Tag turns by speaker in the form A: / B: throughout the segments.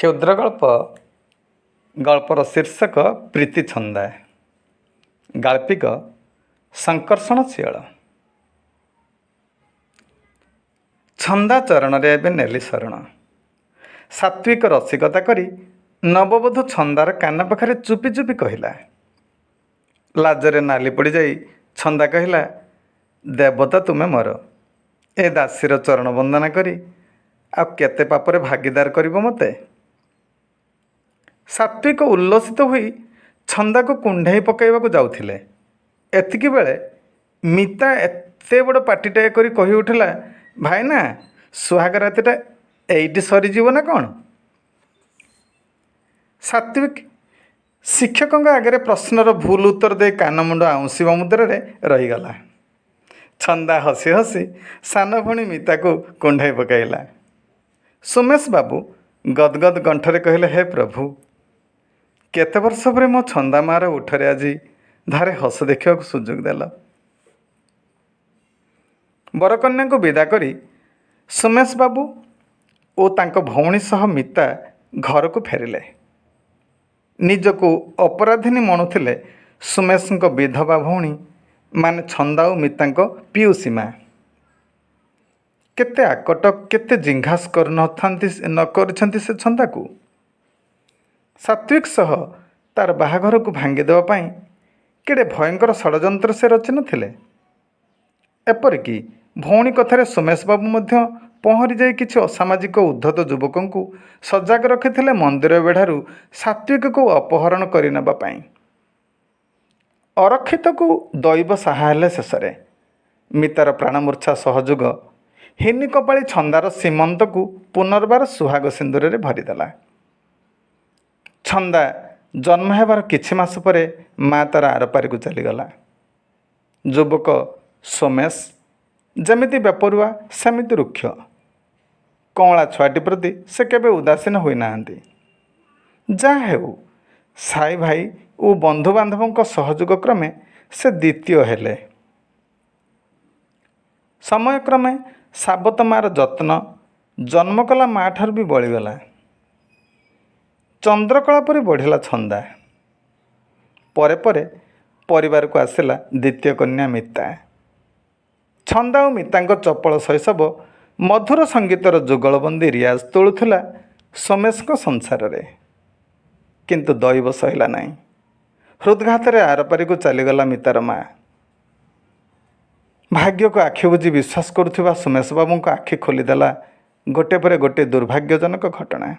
A: କ୍ଷୁଦ୍ର ଗଳ୍ପ। ଗଳ୍ପର ଶୀର୍ଷକ ପ୍ରୀତି ଛନ୍ଦା। ଗାଳ୍ପିକ ଶଙ୍କର୍ଷଣ ଶିଅଳ। ଛନ୍ଦା ଚରଣରେ ଏବେ ନେଲି ଶରଣ। ସାତ୍ତ୍ୱିକ ରସିକତା କରି ନବବଧୂ ଛନ୍ଦାର କାନ ପାଖରେ ଚୁପି ଚୁପି କହିଲା। ଲାଜରେ ନାଲି ପଡ଼ିଯାଇ ଛନ୍ଦା କହିଲା, ଦେବତା ତୁମେ ମୋର, ଏ ଦାସୀର ଚରଣ ବନ୍ଦନା କରି ଆଉ କେତେ ପାପରେ ଭାଗୀଦାର କରିବ ମୋତେ? ସାତ୍ତ୍ୱିକ ଉଲ୍ଲସିତ ହୋଇ ଛନ୍ଦାକୁ କୁଣ୍ଢାଇ ପକାଇବାକୁ ଯାଉଥିଲେ, ଏତିକି ବେଳେ ମିତା ଏତେ ବଡ଼ ପାଟିଟାଏ କରି କହି ଉଠିଲା, ଭାଇନା, ସୁହାଗ ରାତିଟା ଏଇଠି ସରିଯିବ ନା କ'ଣ? ସାତ୍ତ୍ୱିକ ଶିକ୍ଷକଙ୍କ ଆଗରେ ପ୍ରଶ୍ନର ଭୁଲ ଉତ୍ତର ଦେଇ କାନମୁଣ୍ଡ ଆଉଁସିବା ମୁଦ୍ରାରେ ରହିଗଲା। ଛନ୍ଦା ହସି ହସି ସାନ ଭଉଣୀ ମିତାକୁ କୁଣ୍ଢାଇ ପକାଇଲା। ସୋମେଶ ବାବୁ ଗଦଗଦ କଣ୍ଠରେ କହିଲେ, ହେ ପ୍ରଭୁ, କେତେ ବର୍ଷ ପରେ ମୋ ଛନ୍ଦା ମାଆର ଓଠରେ ଆଜି ଧାରେ ହସ ଦେଖିବାକୁ ସୁଯୋଗ ଦେଲ। ବରକନ୍ୟାଙ୍କୁ ବିଦା କରି ସୋମେଶ ବାବୁ ଓ ତାଙ୍କ ଭଉଣୀ ସହ ମିତା ଘରକୁ ଫେରିଲେ। ନିଜକୁ ଅପରାଧିନୀ ମଣୁଥିଲେ ସୁମେଶଙ୍କ ବିଧବା ଭଉଣୀ, ମାନେ ଛନ୍ଦା ଓ ମିତାଙ୍କ ପିଉସୀ ମା। କେତେ ଆକଟ, କେତେ ଜିଘାଂସା କରିନଥାନ୍ତି, ନ କରିଛନ୍ତି ସେ ଛନ୍ଦାକୁ। ସାତ୍ତ୍ୱିକ ସହ ତାର ବାହାଘରକୁ ଭାଙ୍ଗିଦେବା ପାଇଁ କେଡ଼େ ଭୟଙ୍କର ଷଡ଼ଯନ୍ତ୍ର ସେ ରଚିନଥିଲେ। ଏପରିକି ଭଉଣୀ କଥାରେ ସୋମେଶ ବାବୁ ମଧ୍ୟ ପହଁରି ଯାଇ କିଛି ଅସାମାଜିକ ଉଦ୍ଧତ ଯୁବକଙ୍କୁ ସଜାଗ ରଖିଥିଲେ ମନ୍ଦିର ବେଢ଼ାରୁ ସାତ୍ତ୍ୱିକକୁ ଅପହରଣ କରିନେବା ପାଇଁ। ଅରକ୍ଷିତକୁ ଦୈବ ସାହା ହେଲେ ଶେଷରେ। ମିତାର ପ୍ରାଣମୂର୍ଚ୍ଛା ସହଯୋଗ ହିନୀ କପାଳି ଛନ୍ଦାର ସୀମନ୍ତକୁ ପୁନର୍ବାର ସୁହାଗ ସିନ୍ଦୁରରେ ଭରିଦେଲା। ଛନ୍ଦା ଜନ୍ମ ହେବାର କିଛି ମାସ ପରେ ମା ତାର ଆରପାରିକୁ ଚାଲିଗଲା। ଯୁବକ ସୋମେଶ ଯେମିତି ବେପରୁଆ, ସେମିତି ରୁକ୍ଷ। କଅଁଳା ଛୁଆଟି ପ୍ରତି ସେ କେବେ ଉଦାସୀନ ହୋଇନାହାନ୍ତି। ଯାହା ହେଉ, ସାଇ ଭାଇ ଓ ବନ୍ଧୁବାନ୍ଧବଙ୍କ ସହଯୋଗ କ୍ରମେ ସେ ଦ୍ୱିତୀୟ ହେଲେ। ସମୟକ୍ରମେ ସାବତ ମାର ଯତ୍ନ ଜନ୍ମକଲା ମା ଠାରୁ ବି ବଳିଗଲା। ଚନ୍ଦ୍ରକଳା ପରି ବଢ଼ିଲା ଛନ୍ଦା। ପରେ ପରେ ପରିବାରକୁ ଆସିଲା ଦ୍ୱିତୀୟ କନ୍ୟା ମିତା। ଛନ୍ଦା ଓ ମିତାଙ୍କ ଚପଳ ଶୈଶବ ମଧୁର ସଙ୍ଗୀତର ଯୁଗଳବନ୍ଦୀ ରିଆଜ ତୋଳୁଥିଲା ସୋମେଶଙ୍କ ସଂସାରରେ। କିନ୍ତୁ ଦୈବ ସହିଲା ନାହିଁ। ହୃଦଘାତରେ ଆରପାରିକୁ ଚାଲିଗଲା ମିତାର ମା। ଭାଗ୍ୟକୁ ଆଖି ବୁଜି ବିଶ୍ୱାସ କରୁଥିବା ସୋମେଶ ବାବୁଙ୍କ ଆଖି ଖୋଲିଦେଲା ଗୋଟେ ପରେ ଗୋଟେ ଦୁର୍ଭାଗ୍ୟଜନକ ଘଟଣା।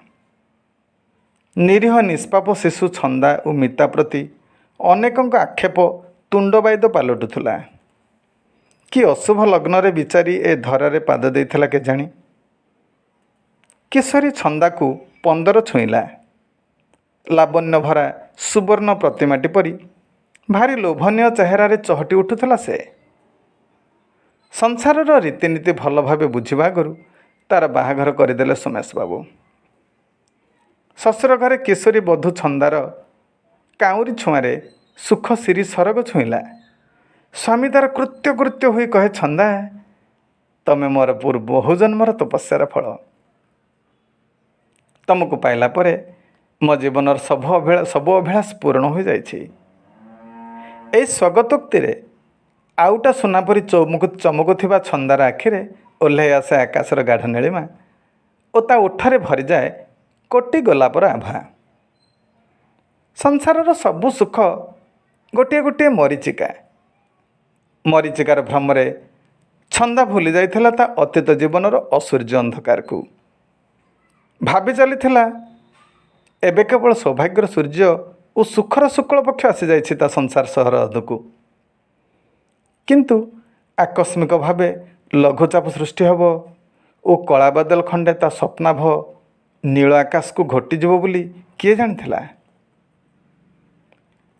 A: ନିରୀହ ନିଷ୍ପାପ ଶିଶୁ ଛନ୍ଦା ଓ ମିତା ପ୍ରତି ଅନେକଙ୍କ ଆକ୍ଷେପ ତୁଣ୍ଡବାଇଦ ପାଲଟୁଥିଲା। କି ଅଶୁଭ ଲଗ୍ନରେ ବିଚାରି ଏ ଧରାରେ ପାଦ ଦେଇଥିଲା କେଜାଣି। କିଶୋରୀ ଛନ୍ଦାକୁ 15 ଛୁଇଁଲା। ଲାବଣ୍ୟ ଭରା ସୁବର୍ଣ୍ଣ ପ୍ରତିମାଟି ପରି ଭାରି ଲୋଭନୀୟ ଚେହେରାରେ ଚହଟି ଉଠୁଥିଲା ସେ। ସଂସାରର ରୀତିନୀତି ଭଲ ଭାବେ ବୁଝିବା ଆଗରୁ ତାର ବାହାଘର କରିଦେଲେ ସୋମେଶ ବାବୁ। ଶ୍ୱଶୁର ଘରେ କିଶୋରୀ ବଧୂ ଛନ୍ଦାର କାଉଁରୀ ଛୁଆଁରେ ସୁଖ ଶିରୀ ସରଗ ଛୁଇଁଲା। ସ୍ୱାମୀ ତାର କୃତ୍ୟ କୃତ୍ୟ ହୋଇ କହେ, ଛନ୍ଦା, ତମେ ମୋର ବହୁ ଜନ୍ମର ତପସ୍ୟାର ଫଳ। ତମକୁ ପାଇଲା ପରେ ମୋ ଜୀବନର ସବୁ ଅଭିଳାଷ ପୂରଣ ହୋଇଯାଇଛି। ଏହି ସ୍ୱଗତୋକ୍ତିରେ ଆଉଟା ସୁନା ପରି ଚମକୁଥିବା ଛନ୍ଦାର ଆଖିରେ ଓହ୍ଲାଇ ଆସେ ଆକାଶର ଗାଢ଼ ନୀଳିମା ଓ ତା ଓଠରେ ଭରିଯାଏ କୋଟି ଗୋଲାପର ଆଭା। ସଂସାରର ସବୁ ସୁଖ ଗୋଟିଏ ଗୋଟିଏ ମରୀଚିକା। ମରୀଚିକାର ଭ୍ରମରେ ଛନ୍ଦା ଭୁଲି ଯାଇଥିଲା ତା ଅତୀତ ଜୀବନର ଅସୂର୍ଯ୍ୟ ଅନ୍ଧକାରକୁ। ଭାବି ଚାଲିଥିଲା ଏବେ କେବଳ ସୌଭାଗ୍ୟର ସୂର୍ଯ୍ୟ ଓ ସୁଖର ଶୁକ୍ଳ ପକ୍ଷ ଆସିଯାଇଛି ତା ସଂସାର ସରହଦକୁ। କିନ୍ତୁ ଆକସ୍ମିକ ଭାବେ ଲଘୁଚାପ ସୃଷ୍ଟି ହେବ ଓ କଳା ବାଦଲ ଖଣ୍ଡେ ତା ସ୍ୱପ୍ନାଭ ନୀଳ ଆକାଶକୁ ଘୋଟିଯିବ ବୋଲି କିଏ ଜାଣିଥିଲା?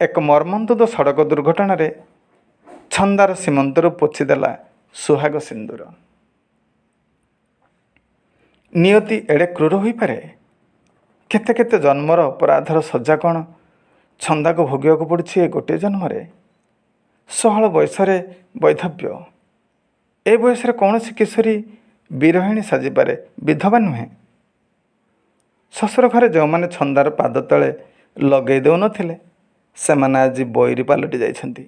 A: ଏକ ମର୍ମନ୍ତୁଦ ସଡ଼କ ଦୁର୍ଘଟଣାରେ ଛନ୍ଦାର ସୀମନ୍ତରୁ ପୋଛିଦେଲା ସୁହାଗ ସିନ୍ଦୁର। ନିୟତି ଏଡ଼େ କ୍ରୂର ହୋଇପାରେ? କେତେ କେତେ ଜନ୍ମର ଅପରାଧର ସଜା କ'ଣ ଛନ୍ଦାକୁ ଭୋଗିବାକୁ ପଡ଼ୁଛି ଏ ଗୋଟିଏ ଜନ୍ମରେ? 16 ବୟସରେ ବୈଧବ୍ୟ। ଏ ବୟସରେ କୌଣସି କିଶୋରୀ ବିରହିଣୀ ସାଜିପାରେ, ବିଧବା ନୁହେଁ। ଶ୍ୱଶୁର ଘରେ ଯେଉଁମାନେ ଛନ୍ଦାର ପାଦ ତଳେ ଲଗେଇ ଦେଉନଥିଲେ, ସେମାନେ ଆଜି ବୈରୀ ପାଲଟି ଯାଇଛନ୍ତି।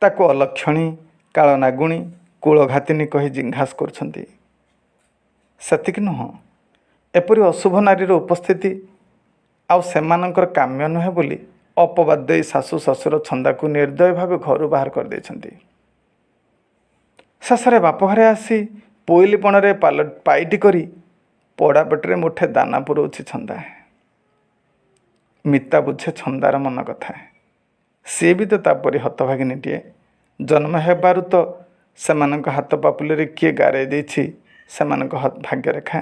A: ତାକୁ ଅଲକ୍ଷଣୀ, କାଳନାଗୁଣୀ, କୁଳଘାତିନୀ କହି ଜିଘାଂସା କରୁଛନ୍ତି। ସେତିକି ନୁହଁ, ଏପରି ଅଶୁଭ ନାରୀର ଉପସ୍ଥିତି ଆଉ ସେମାନଙ୍କର କାମ୍ୟ ନୁହେଁ ବୋଲି ଅପବାଦ ଦେଇ ଶାଶୁ ଶ୍ୱଶୁର ଛନ୍ଦାକୁ ନିର୍ଦ୍ଦୟ ଭାବେ ଘରୁ ବାହାର କରିଦେଇଛନ୍ତି। ଶେଷରେ ବାପଘରେ ଆସି ପୋଇଲିପଣରେ ପାଇଟି କରି ପୋଡ଼ା ପେଟରେ ମୁଠେ ଦାନା ପୁରଉଛି ଛନ୍ଦା। ମିତା ବୁଝେ ଛନ୍ଦାର ମନ କଥା। ସିଏ ବି ତ ତାପରି ହତଭାଗିନୀଟିଏ। ଜନ୍ମ ହେବାରୁ ତ ସେମାନଙ୍କ ହାତ ପାପୁଲିରେ କିଏ ଗାରେଇ ଦେଇଛି ସେମାନଙ୍କ ଭାଗ୍ୟରେଖା।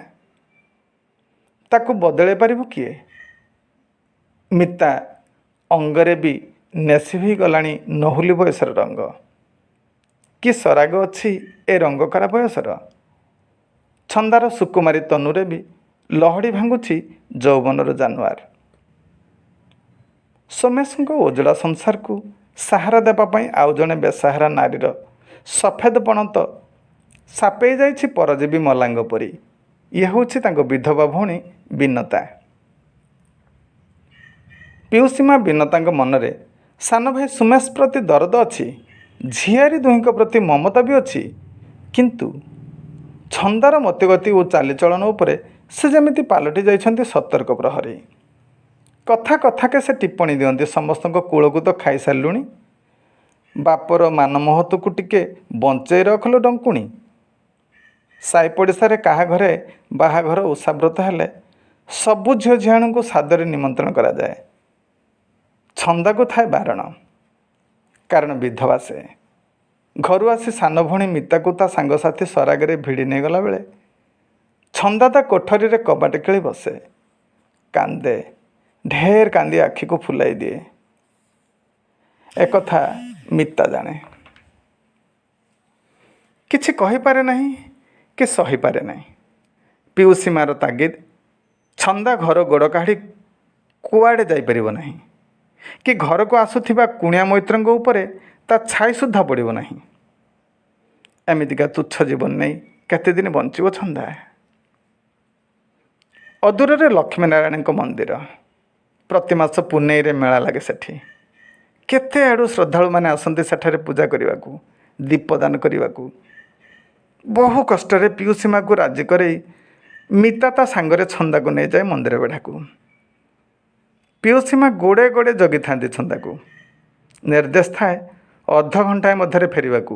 A: ତାକୁ ବଦଳେଇ ପାରିବ କିଏ? ମିତା ଅଙ୍ଗରେ ବି ନେସି ହୋଇଗଲାଣି ନହୁଲି ବୟସର ରଙ୍ଗ। କି ସରାଗ ଅଛି ଏ ରଙ୍ଗକରା ବୟସର? ଛନ୍ଦାର ସୁକୁମାରୀ ତନୁରେ ବି ଲହଡ଼ି ଭାଙ୍ଗୁଛି ଯୌବନର ଜାନୁଆର। ସୋମେଶଙ୍କ ଉଜୁଡ଼ା ସଂସାରକୁ ସାହାରା ଦେବା ପାଇଁ ଆଉ ଜଣେ ବେସାହାରା ନାରୀର ସଫେଦ ପଣତ ସାପେଇ ଯାଇଛି ପରଜୀବୀ ମଲାଙ୍ଗ ପରି। ଇଏ ହେଉଛି ତାଙ୍କ ବିଧବା ଭଉଣୀ ବିନତା। ପିଉସୀମା ବିନତାଙ୍କ ମନରେ ସାନ ଭାଇ ସୁମେଶ ପ୍ରତି ଦରଦ ଅଛି, ଝିଆରୀ ଦୁହିଁଙ୍କ ପ୍ରତି ମମତା ବି ଅଛି, କିନ୍ତୁ ଛନ୍ଦାର ମତିଗତି ଓ ଚାଲିଚଳନ ଉପରେ ସେ ଯେମିତି ପାଲଟି ଯାଇଛନ୍ତି ସତର୍କ ପ୍ରହରୀ। କଥା କଥାକେ ସେ ଟିପ୍ପଣୀ ଦିଅନ୍ତି, ସମସ୍ତଙ୍କ କୂଳକୁ ତ ଖାଇସାରିଲୁଣି, ବାପର ମାନମହତକୁ ଟିକେ ବଞ୍ଚେଇ ରଖଲୋ ଡଙ୍କୁଣୀ। ସାଇ ପଡ଼ିଶାରେ କାହା ଘରେ ବାହାଘର ଓଷାବ୍ରତ ହେଲେ ସବୁ ଝିଅ ଝିଆଣୀଙ୍କୁ ସାଦରେ ନିମନ୍ତ୍ରଣ କରାଯାଏ। ଛନ୍ଦାକୁ ଥାଏ ବାରଣ, କାରଣ ବିଧବା ସେ। ଘରୁ ଆସି ସାନ ଭଉଣୀ ମିତାକୁ ତା ସାଙ୍ଗସାଥି ସରାଗରେ ଭିଡ଼ି ନେଇଗଲା ବେଳେ ଛନ୍ଦା ତା କୋଠରୀରେ କବାଟ କିଳି ବସେ, କାନ୍ଦେ, ଢେର କାନ୍ଦି ଆଖିକୁ ଫୁଲାଇ ଦିଏ। ଏକଥା ମିତା ଜାଣେ, କିଛି କହିପାରେ ନାହିଁ କି ସହିପାରେ ନାହିଁ। ପିଉସୀମାର ତାଗିଦ, ଛନ୍ଦା ଘର ଗୋଡ଼ କାଢ଼ି କୁଆଡ଼େ ଯାଇପାରିବ ନାହିଁ କି ଘରକୁ ଆସୁଥିବା କୁଣିଆ ମୈତ୍ରଙ୍କ ଉପରେ ତା ଛାଇ ସୁଦ୍ଧା ପଡ଼ିବ ନାହିଁ। ଏମିତିକା ତୁଚ୍ଛ ଜୀବନ ନେଇ କେତେଦିନ ବଞ୍ଚିବ ଛନ୍ଦା? ଅଦୂରରେ ଲକ୍ଷ୍ମୀନାରାୟଣଙ୍କ ମନ୍ଦିର। ପ୍ରତିମାସ ପୁନେଇରେ ମେଳା ଲାଗେ ସେଠି। କେତେ ଆଡ଼ୁ ଶ୍ରଦ୍ଧାଳୁମାନେ ଆସନ୍ତି ସେଠାରେ ପୂଜା କରିବାକୁ, ଦୀପଦାନ କରିବାକୁ। ବହୁ କଷ୍ଟରେ ପିଉସୀମାକୁ ରାଜି କରେଇ ମିତା ତା ସାଙ୍ଗରେ ଛନ୍ଦାକୁ ନେଇଯାଏ ମନ୍ଦିର ବେଢ଼ାକୁ। ପିଉସୀମା ଗୋଡ଼େ ଗୋଡ଼େ ଜଗିଥାନ୍ତି ଛନ୍ଦାକୁ। ନିର୍ଦ୍ଦେଶ ଥାଏ ଅଧଘଣ୍ଟାଏ ମଧ୍ୟରେ ଫେରିବାକୁ।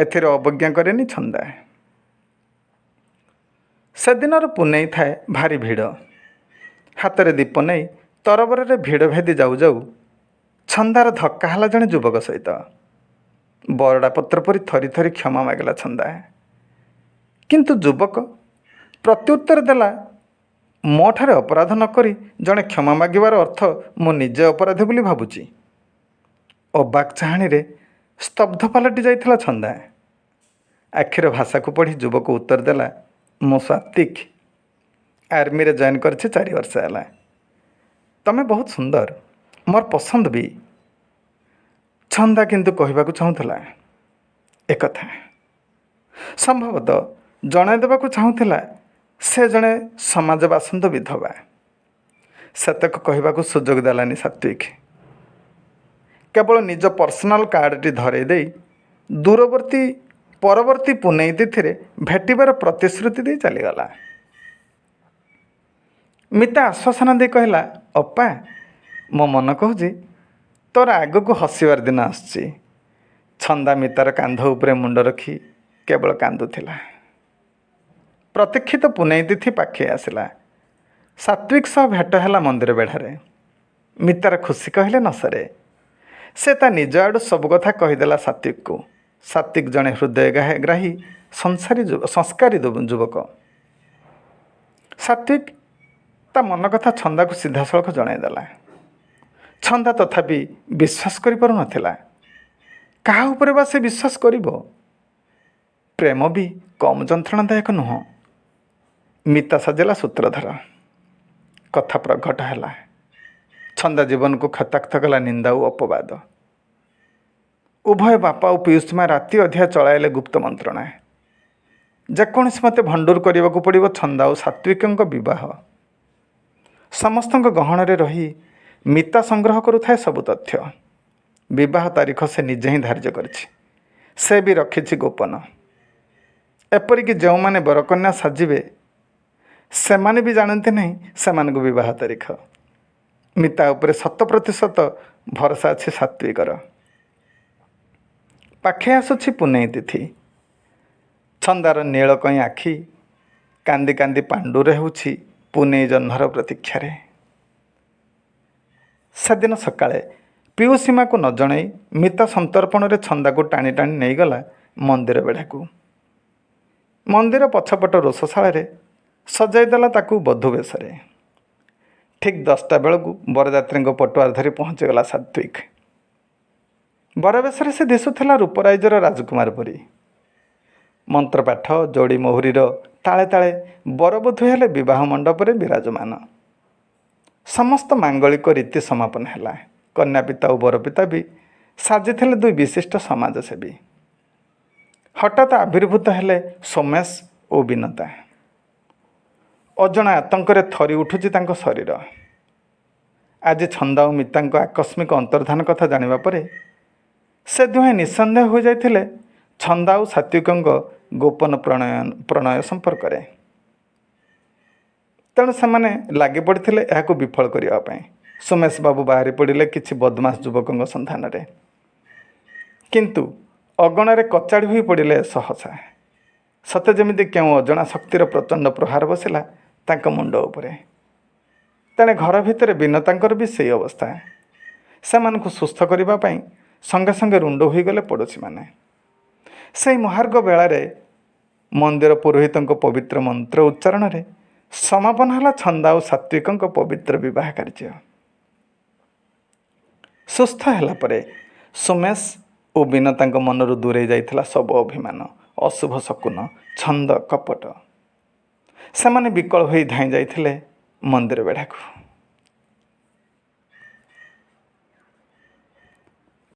A: ଏଥିରେ ଅବଜ୍ଞା କରେନି ଛନ୍ଦା। ସେଦିନର ପୁନେଇ ଥାଏ ଭାରି ଭିଡ଼। ହାତରେ ଦୀପ ନେଇ ତରବରରେ ଭିଡ଼ ଭେଦି ଯାଉ ଯାଉ ଛନ୍ଦାର ଧକ୍କା ହେଲା ଜଣେ ଯୁବକ ସହିତ। ବରଡ଼ା ପତ୍ର ପରି ଥରି ଥରି କ୍ଷମା ମାଗିଲା ଛନ୍ଦା। କିନ୍ତୁ ଯୁବକ ପ୍ରତ୍ୟୁତ୍ତର ଦେଲା, ମୋ ଠାରେ ଅପରାଧ ନ କରି ଜଣେ କ୍ଷମା ମାଗିବାର ଅର୍ଥ ମୁଁ ନିଜେ ଅପରାଧୀ ବୋଲି ଭାବୁଛି। ଅବାକ୍ ଚାହାଣୀରେ ସ୍ତବ୍ଧ ପାଲଟି ଯାଇଥିଲା ଛନ୍ଦା। ଆଖିର ଭାଷାକୁ ପଢ଼ି ଯୁବକ ଉତ୍ତର ଦେଲା, ମୁଁ ସ୍ୱାତିକ, ଆର୍ମିରେ ଜଏନ୍ କରିଛି 4 ବର୍ଷ ହେଲା। ତମେ ବହୁତ ସୁନ୍ଦର, ମୋର ପସନ୍ଦ ବି। ଛନ୍ଦା କିନ୍ତୁ କହିବାକୁ ଚାହୁଁଥିଲା ଏକଥା, ସମ୍ଭବତଃ ଜଣାଇ ଦେବାକୁ ଚାହୁଁଥିଲା ସେ ଜଣେ ସମାଜ ବାସନ୍ଦ ବିଧବା। ସେତକ କହିବାକୁ ସୁଯୋଗ ଦେଲାନି ସାତ୍ୱିକ। କେବଳ ନିଜ ପର୍ସନାଲ କାର୍ଡ଼ଟି ଧରେଇ ଦେଇ ଦୂରବର୍ତ୍ତୀ ପରବର୍ତ୍ତୀ ପୁନେଇ ତିଥିରେ ଭେଟିବାର ପ୍ରତିଶ୍ରୁତି ଦେଇ ଚାଲିଗଲା। ମିତା ଆଶ୍ୱାସନା ଦେଇ କହିଲା, ଅପା, ମୋ ମନ କହୁଛି ତୋର ଆଗକୁ ହସିବାର ଦିନ ଆସୁଛି। ଛନ୍ଦା ମିତାର କାନ୍ଧ ଉପରେ ମୁଣ୍ଡ ରଖି କେବଳ କାନ୍ଦୁଥିଲା। ପ୍ରତୀକ୍ଷିତ ପୁନେଇ ତିଥି ପାଖେଇ ଆସିଲା। ସାତ୍ୱିକ ସହ ଭେଟ ହେଲା ମନ୍ଦିର ବେଢ଼ାରେ। ମିତାର ଖୁସି କହିଲେ ନ ସରେ। ସେ ତା ନିଜ ଆଡ଼ୁ ସବୁ କଥା କହିଦେଲା ସାତ୍ୱିକକୁ। ସାତ୍ୱିକ ଜଣେ ହୃଦୟଗ୍ରାହୀ ସଂସ୍କାରୀ ଯୁବକ। ସାତ୍ୱିକ ତା ମନ କଥା ଛନ୍ଦାକୁ ସିଧାସଳଖ ଜଣାଇଦେଲା। ଛନ୍ଦା ତଥାପି ବିଶ୍ୱାସ କରିପାରୁନଥିଲା। କାହା ଉପରେ ବା ସେ ବିଶ୍ୱାସ କରିବ? ପ୍ରେମ ବି କମ୍ ଯନ୍ତ୍ରଣାଦାୟକ ନୁହଁ। ମିତା ସାଜିଲା ସୂତ୍ରଧର। କଥା ପ୍ରଘଟ ହେଲା। ଛନ୍ଦା ଜୀବନକୁ କ୍ଷତାକ୍ତ କଲା ନିନ୍ଦା ଓ ଅପବାଦ। ଉଭୟ ବାପା ଓ ପିଉସୀମା ରାତି ଅଧିଆ ଚଳାଇଲେ ଗୁପ୍ତ ମନ୍ତ୍ରଣା। ଯେକୌଣସି ମତେ ଭଣ୍ଡୁର କରିବାକୁ ପଡ଼ିବ ଛନ୍ଦା ଓ ସାତ୍ତ୍ୱିକଙ୍କ ବିବାହ। ସମସ୍ତଙ୍କ ଗହଣରେ ରହି ମିତା ସଂଗ୍ରହ କରୁଥାଏ ସବୁ ତଥ୍ୟ। ବିବାହ ତାରିଖ ସେ ନିଜେ ହିଁ ଧାର୍ଯ୍ୟ କରିଛି, ସେ ବି ରଖିଛି ଗୋପନ। ଏପରିକି ଯେଉଁମାନେ ବରକନ୍ୟା ସାଜିବେ ସେମାନେ ବି ଜାଣନ୍ତି ନାହିଁ ସେମାନଙ୍କୁ ବିବାହ ତାରିଖ। ମିତା ଉପରେ 100% ଭରସା ଅଛି ସାତ୍ତ୍ୱିକର। ପାଖେଇ ଆସୁଛି ପୁନେଇ ତିଥି। ଛନ୍ଦାର ନୀଳକଇଁ ଆଖି କାନ୍ଦି କାନ୍ଦି ପାଣ୍ଡୁରେ ହେଉଛି ପୁନେଇ ଜହ୍ନର ପ୍ରତୀକ୍ଷାରେ। ସେଦିନ ସକାଳେ ପିଉସୀମାକୁ ନ ଜଣାଇ ମିତା ସନ୍ତର୍ପଣରେ ଛନ୍ଦାକୁ ଟାଣି ଟାଣି ନେଇଗଲା ମନ୍ଦିର ବେଢ଼ାକୁ। ମନ୍ଦିର ପଛପଟ ରୋଷଶାଳାରେ ସଜାଇଦେଲା ତାକୁ ବଧୂ ବେଶରେ। ଠିକ୍ 10ଟା ବେଳକୁ ବରଯାତ୍ରୀଙ୍କ ପଟୁଆର ଧରି ପହଞ୍ଚିଗଲା ସାତ୍ତ୍ୱିକ। ବରବେଶରେ ସେ ଦିଶୁଥିଲା ରୂପରାଇଜର ରାଜକୁମାର ପରି। ମନ୍ତ୍ରପାଠ, ଯୋଡ଼ି ମହୁରୀର ତାଳେ ତାଳେ ବରବଧୂ ହେଲେ ବିବାହ ମଣ୍ଡପରେ ବିରାଜମାନ। ସମସ୍ତ ମାଙ୍ଗଳିକ ରୀତି ସମାପନ ହେଲା। କନ୍ୟା ପିତା ଓ ବରପିତା ବି ସାଜିଥିଲେ ଦୁଇ ବିଶିଷ୍ଟ ସମାଜସେବୀ। ହଠାତ୍ ଆବିର୍ଭୂତ ହେଲେ ସୋମେଶ ଓ ବିନତା। ଅଜଣା ଆତଙ୍କରେ ଥରି ଉଠୁଛି ତାଙ୍କ ଶରୀର। ଆଜି ଛନ୍ଦା ଓ ମିତାଙ୍କ ଆକସ୍ମିକ ଅନ୍ତର୍ଧାନ କଥା ଜାଣିବା ପରେ ସେ ଦୁହେଁ ନିଃସନ୍ଦେହ ହୋଇଯାଇଥିଲେ ଛନ୍ଦା ଓ ସାତ୍ତ୍ୱିକଙ୍କ ଗୋପନ ପ୍ରଣୟ ସମ୍ପର୍କରେ। ତେଣୁ ସେମାନେ ଲାଗି ପଡ଼ିଥିଲେ ଏହାକୁ ବିଫଳ କରିବା ପାଇଁ। ସୋମେଶ ବାବୁ ବାହାରି ପଡ଼ିଲେ କିଛି ବଦମାସ ଯୁବକଙ୍କ ସନ୍ଧାନରେ, କିନ୍ତୁ ଅଗଣାରେ କଚାଡ଼ି ହୋଇ ପଡ଼ିଲେ ସହସା। ସତେ ଯେମିତି କେଉଁ ଅଜଣା ଶକ୍ତିର ପ୍ରଚଣ୍ଡ ପ୍ରହାର ବସିଲା ତାଙ୍କ ମୁଣ୍ଡ ଉପରେ। ତେଣେ ଘର ଭିତରେ ବିନତାଙ୍କର ବି ସେଇ ଅବସ୍ଥା। ସେମାନଙ୍କୁ ସୁସ୍ଥ କରିବା ପାଇଁ ସଙ୍ଗେ ସଙ୍ଗେ ରୁଣ୍ଡ ହୋଇଗଲେ ପଡ଼ୋଶୀମାନେ। ସେଇ ମହାର୍ଘ ବେଳାରେ ମନ୍ଦିର ପୁରୋହିତଙ୍କ ପବିତ୍ର ମନ୍ତ୍ର ଉଚ୍ଚାରଣରେ ସମାପନ ହେଲା ଛନ୍ଦା ଓ ସାତ୍ତ୍ୱିକଙ୍କ ପବିତ୍ର ବିବାହ କାର୍ଯ୍ୟ। ସୁସ୍ଥ ହେଲା ପରେ ସୋମେଶ ଓ ବିନତାଙ୍କ ମନରୁ ଦୂରେଇ ଯାଇଥିଲା ସବୁ ଅଭିମାନ, ଅଶୁଭ ଶକୁନ, ଛନ୍ଦ କପଟ। ସେମାନେ ବିକଳ ହୋଇ ଧାଇଁ ଯାଇଥିଲେ ମନ୍ଦିର ବେଢ଼ାକୁ।